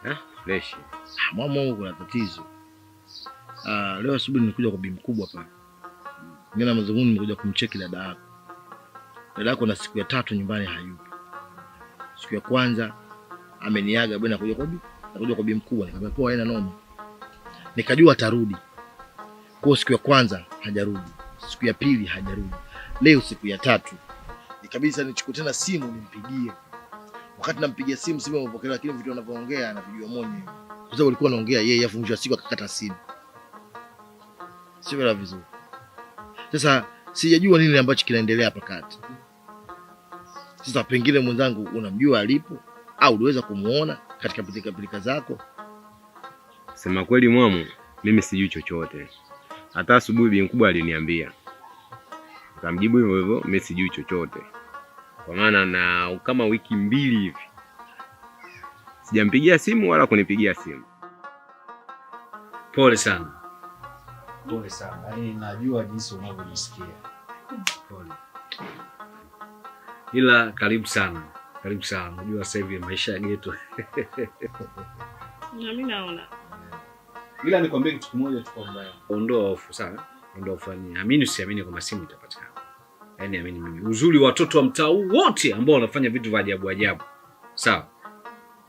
Ah, fresh. Ah, Mwamu, kuna tatizo. Ah, leo asubuhi nilikuja kwa bi mkubwa pale. Mimi na madhumuni nimekuja kumcheki dada yako. Dada yako na siku ya tatu nyumbani hayupo. Siku ya kwanza ameniaga bwana, nakuja kwa bi mkubwa, nikamwambia poa, haina noma. Nikajua atarudi. Kwa siku ya kwanza hajarudi, siku ya pili hajarudi, leo siku ya tatu ikabidi sasa nichukue tena simu nimpigie. Wakati nampigia simu, simu imepokelewa, lakini vitu anavyoongea anavijua mwenyewe, kwa sababu alikuwa anaongea yeye, afu mwisho wa siku akakata simu. Sio la vizuri. Sasa sijajua nini ambacho kinaendelea hapa kati. Sasa pengine mwenzangu unamjua alipo au uliweza kumuona katika pilika pilika zako? Sema kweli Mwamu, mimi sijui chochote. Hata asubuhi bi mkubwa aliniambia, nikamjibu hivyo hivyo, mimi sijui chochote, kwa maana na kama wiki 2 hivi sijampigia simu wala kunipigia simu. Pole sana, pole sana. Yaani najua jinsi unavyojisikia. Pole, ila karibu sana, karibu sana. Unajua sasa hivi maisha ya ghetto. Na mimi naona. Ila nikwambie kitu kimoja tu kwamba ondoa hofu sana, ondoa hofu. Yaani amini usiamini kwamba simu itapatikana. Yaani amini mimi, uzuri wa watoto wa mtaa huu wote ambao wanafanya vitu vya ajabu ajabu, sawa,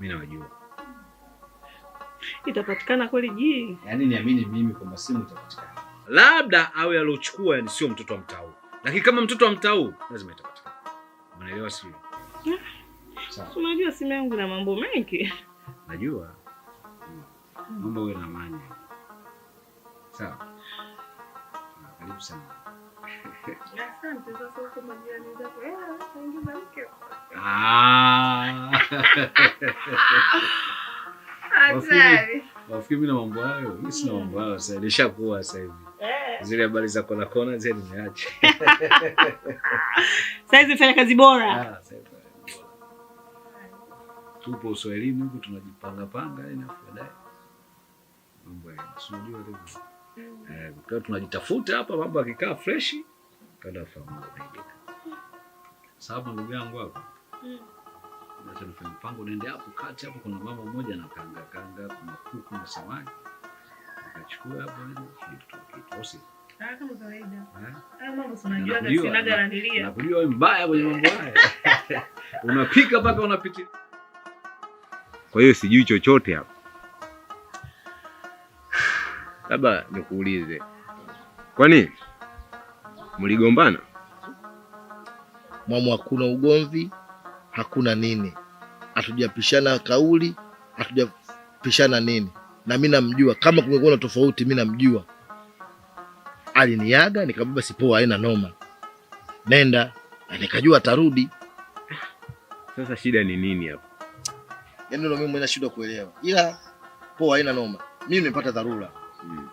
mimi nawajua. Itapatikana kweli ji? Yaani niamini mimi kwamba simu itapatikana. Labda awe aliochukua yani sio mtoto wa mtaa huu, lakini kama mtoto wa mtaa huu lazima itapatikana. Unaelewa sio? Sawa. Unajua simu yangu ina mambo mengi. Najua. Naomba uwe na amani. Sawa. Karibu sana. Asante. Sasa huko majirani zako, ingiza mke. Hatari. Wafikiri mimi na mambo hayo? Mimi sina mambo hayo sasa. Nishakuwa sasa hivi. Zile habari za kona kona zile nimeacha. Sasa hizi fanya kazi bora. Sasa hivi tupo Uswahilini huku tunajipanga panga yani, afu baadaye mambo ya si unajua leo. Kwa tunajitafuta hapa, mambo yakikaa fresh kada fahamu mambo mengine. Sababu ndugu yangu hapa. Acha nifanye mpango niende hapo kati hapo, kuna mama mmoja anakaanga kanga, kuna kuku na samaki. Nikachukua hapo nje kitu kitu. Osi. Kama kawaida. Eh? Mambo si unajua sinaga nanilia. Nakujua wewe mbaya kwenye mambo haya. Unapika mpaka unapitia. Kwa hiyo sijui chochote hapa. Labda nikuulize, kwani mligombana? Mwamu, hakuna ugomvi, hakuna nini, hatujapishana kauli, hatujapishana nini, na mimi namjua. Kama kungekuwa na tofauti, mimi namjua. Aliniaga nikamwambia basi poa, haina noma, nenda, na nikajua atarudi. Sasa shida ni nini hapa? Yaani ndio mimi mwenyewe nashindwa kuelewa, ila poa, haina noma. Mimi nimepata dharura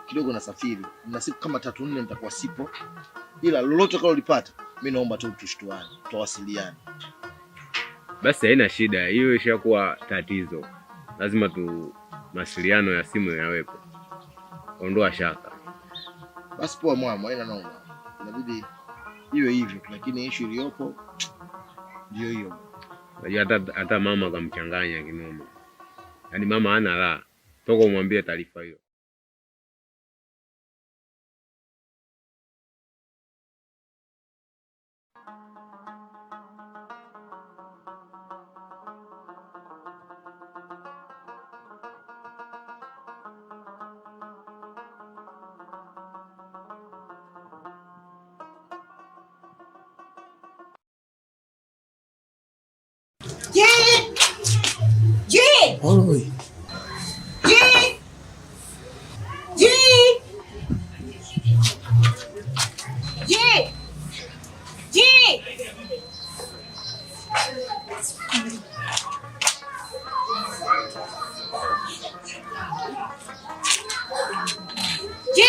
kidogo, nasafiri na siku kama 3-4 nitakuwa sipo, ila lolote utakalolipata mimi naomba tu tushtuane, tuwasiliane. Basi haina shida, hiyo ishakuwa tatizo. Lazima tu mawasiliano ya simu yawepo. Ondoa shaka. Basi poa Mwamu, haina noma, inabidi iwe hivyo, lakini issue iliyopo ndio hiyo. Unajua hata mama kamchanganya kinoma. Yaani mama hana raha toka umwambie taarifa hiyo. G! G! Oi. G! G! G! G! G!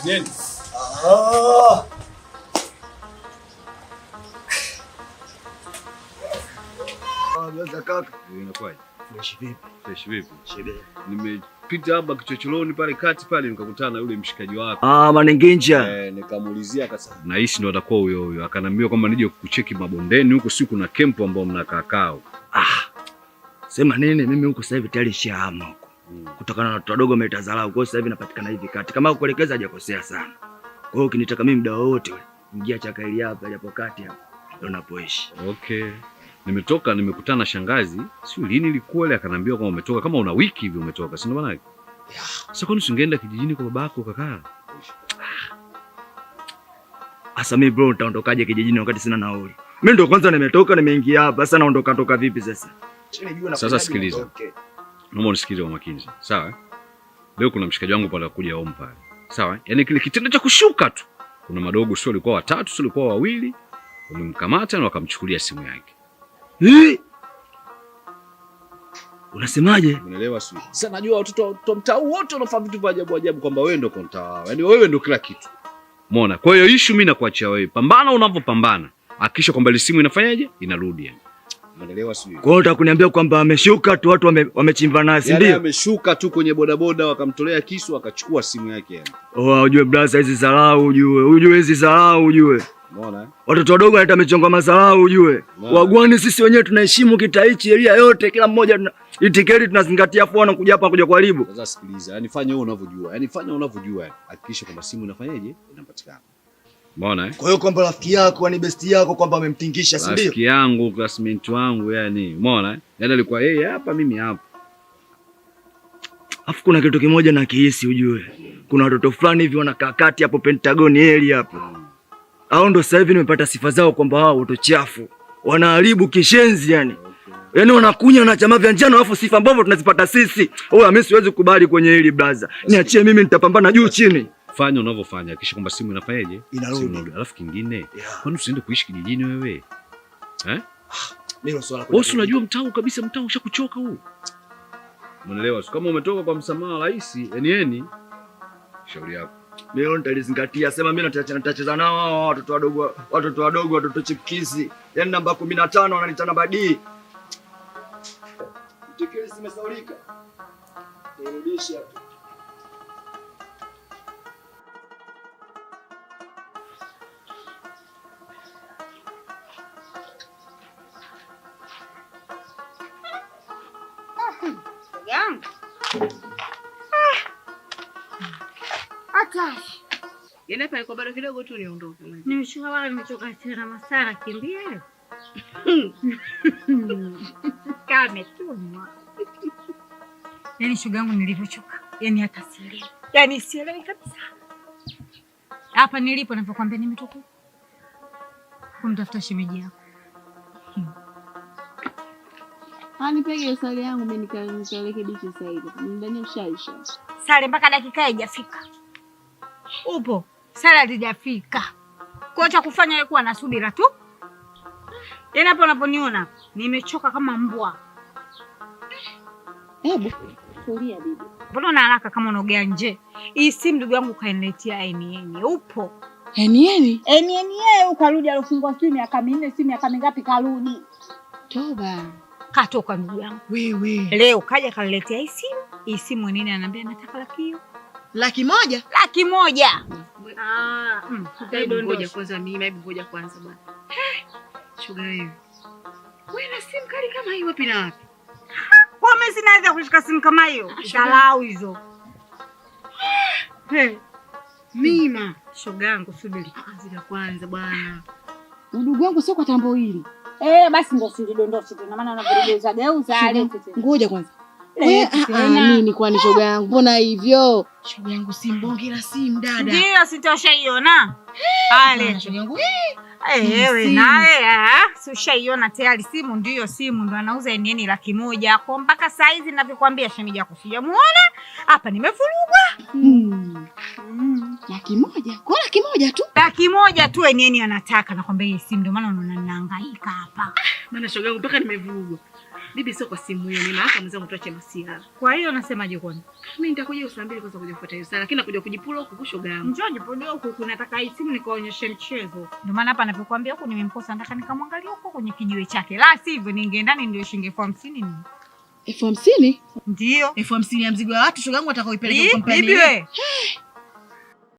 Nini? Ah. Ah, kaka. Inakuwaje? Fresh vipi? Fresh vipi? Shebe. Nimepita hapa kichochoroni pale kati pale nikakutana na yule mshikaji wako. Ah, Manenginja. Nikamuulizia akasema nahisi ndo atakuwa huyo huyo. Akanambia kwamba nije kukucheki mabondeni huko, si kuna kempu ambao mnakaa kao. Ah. Sema nini, mimi huko sasa hivi tayari nishahama huko. Kutokana na watoto wadogo wametazarau. Kwa hiyo sasa hivi napatikana hivi kati. Kama kukuelekeza hajakosea sana. Kwa hiyo ukinitaka mimi muda wowote ule, ingia Chakaili hapa japo kati hapa ndio napoishi. Okay. Nimetoka nimekutana na shangazi, sio lini ilikuwa ile, akanambia kwamba umetoka kama una wiki hivi umetoka, si ndio maana yake? Sasa kwani usingeenda kijijini kwa babako ukakaa? Asa mimi bro, nitaondokaje kijijini wakati sina nauli? Mimi ndio kwanza nimetoka nimeingia hapa, sasa naondoka toka vipi sasa? Sasa sikiliza. Naomba unisikilize kwa makini. Sawa? Leo kuna mshikaji wangu pale kuja home pale. Sawa? Yaani kile kitendo cha kushuka tu. Kuna madogo sio walikuwa watatu, sio walikuwa wawili, wamemkamata na wakamchukulia simu yake. Hii? Unasemaje? Unaelewa sio? Sasa najua watoto wa mtaa wote wanafanya vitu vya ajabu ajabu kwamba wewe ndio konta wao. Yaani wewe ndio kila kitu. Umeona? Kwa hiyo issue mimi nakuachia wewe. Pambana unavyopambana. Hakikisha kwamba ile simu inafanyaje? Inarudi yani. Unaelewa sio? Kwa hiyo utakuniambia kwamba ameshuka tu watu wamechimba nasi Yaani ndio? ameshuka tu kwenye bodaboda wakamtolea kisu wakachukua simu yake yani. Oh, ujue brother hizi dharau ujue. Ujue hizi dharau ujue. Umeona? Watoto wadogo wanaleta michongo madharau ujue. Wagwani sisi wenyewe tunaheshimu kitaichi elia yote, kila mmoja tuna itiketi tunazingatia, afu wanakuja hapa kuja kuharibu. Sasa sikiliza, yani fanya wewe unavyojua. Yani fanya unavyojua yani. Hakikisha kwamba simu inafanyaje? Inapatikana. Umeona eh? Kwa hiyo kwamba rafiki yako ni besti yako kwamba amemtingisha, si ndio? Rafiki yangu, classmate wangu yani. Umeona eh? Yaani alikuwa yeye hapa mimi hapa. Afu kuna kitu kimoja na kihisi ujue. Kuna watoto fulani hivi wanakaa kati hapo Pentagon area hapo. Hao ndo sasa hivi nimepata sifa zao kwamba hao watu chafu. Wanaharibu kishenzi yani. Yaani wanakunya na chama vya njano alafu sifa mbovu tunazipata sisi. Oya, mimi siwezi kukubali kwenye hili brother. Niachie mimi nitapambana juu chini. Fanya unavyofanya, hakikisha kwamba simu inafanyaje? Inarudi. Simu inarudi. Alafu kingine, Yeah. kwani usiende kuishi kijijini wewe? Eh? Mimi swala Wewe si unajua mtaa kabisa, mtaa ushakuchoka huu. Umeelewa? So kama umetoka kwa msamaha rais, eni shauri yako. Mimi nitalizingatia. Sema mimi nitacheza nao hao watoto wadogo, watoto wadogo, watoto chipkizi. Yaani namba 15 wananiita namba D. Tiketi zimesaulika. Nirudishe hapo. Yangu. Hatari. Yaani hapa ilikuwa bado kidogo tu niondoke. Nimeshuka wala nimechoka tena masaa nakimbia. Kametumwa. Yaani shoga yangu nilivyochoka. Yaani hata sielewi. Yaani sielewi kabisa. Hapa nilipo ninapokuambia nimetoka kumtafuta shemeji yako. Nipege sare yangu mimi nikarekebishe sasa hivi. Ndani ushaisha. Sare mpaka dakika haijafika. Upo. Sare haijafika. Kwa cha kufanya wewe kuwa na subira tu. Yaani hapo unaponiona nimechoka kama mbwa. Hebu tulia bibi. Mbona una haraka kama unaogea nje? Hii simu ndugu yangu kaniletea NN. Upo. NN? NN yeye ukarudi alifungwa sijui miaka 4, si miaka mingapi karudi. Toba. Katoka ndugu yangu. Wewe. Leo kaja kaniletea hii simu. Hii simu nini ananiambia nataka laki hiyo. 100,000? 100,000. Hebu ngoja kwanza mimi, hebu ngoja kwanza bwana. Shoga wewe. Wewe na simu kali kama hii wapi na wapi? Kwa mimi sina haja kushika simu kama hiyo. Dharau hizo. Hey. Mima. Shoga yangu subiri. Zile kwanza bwana. Udugu wangu sio kwa tambo hili. Basi ndio usilidondoshe tena maana unavyogeuza geuza alete tena. Ngoja kwanza. Lete tena. Nini kwani shoga yangu? Mbona hivyo? Shoga yangu si mbonge la simu dada. Ndio sitoshaiona. Ale. Shoga yangu. Wewe naye si ushaiona tayari simu ndio simu ndo anauza NN 100,000 kwa mpaka saa hizi ninavyokuambia shemeji yako sijamuona. Hapa nimevurugwa. 100,000. Kwa 100,000 tu? 100,000 tu NN anataka, nakwambia hii simu ndio maana unaona ninahangaika hapa. Maana shoga yangu mpaka nimevurugwa. Bibi, sio kwa simu hiyo, ni maana mwenzangu tuache masiara. Kwa hiyo nasemaje kwani? Mimi nitakuja saa 2 kwanza kuja kufuata hiyo sala, lakini nakuja kujipula huku shoga yangu. Njoo jipodoe huku, kunataka hii simu nikaonyeshe mchezo. Ndio maana hapa ninapokuambia huku nimemkosa, nataka nikamwangalia huko kwenye kijiwe chake. La sivyo ningeenda ndio shilingi 50,000 ni. 50,000? Ndio. 50,000 ya mzigo wa watu shoga yangu atakaoipeleka Ii, kwa kampani. Bibi we.